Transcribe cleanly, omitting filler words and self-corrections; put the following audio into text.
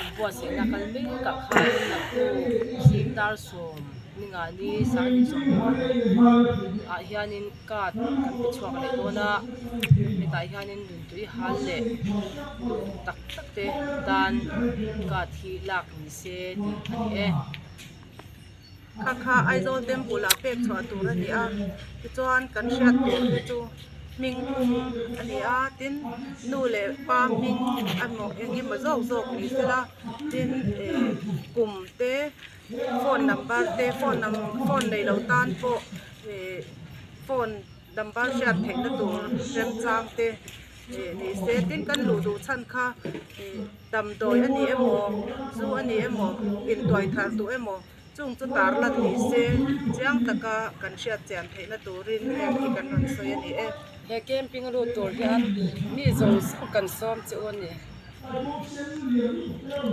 Inbuatsaihna kal mek ah khan naktuk zing dar 12 ah hianin card kan pe chhuak leh dawn a hetah hianin nun tui hal leh luh duh tak tak te tan card hi lak ni se tih a ni e. Kha kha Aizawl Temple ah pek chhuah tur a ni a, tichuan kan hriat tur te chu hming pum a ni a, tin nu leh pa hming emaw eng emaw zawk zawk ni sela, tin eh kum te phone number te phone num phone nei lo tan pawh eh phone number hriat theihna tur remchang te eh ni se, tin kan luh duh chhan kha eh damdawi a ni emaw zu a ni emaw intuai thar duh emaw. Chung chu tarlan ni se, chiang taka kan hriat chian theihna turin heng hi kan rawn sawi a ni e. He camping lut tur hian mi zawng zawng kan sawm che u a ni.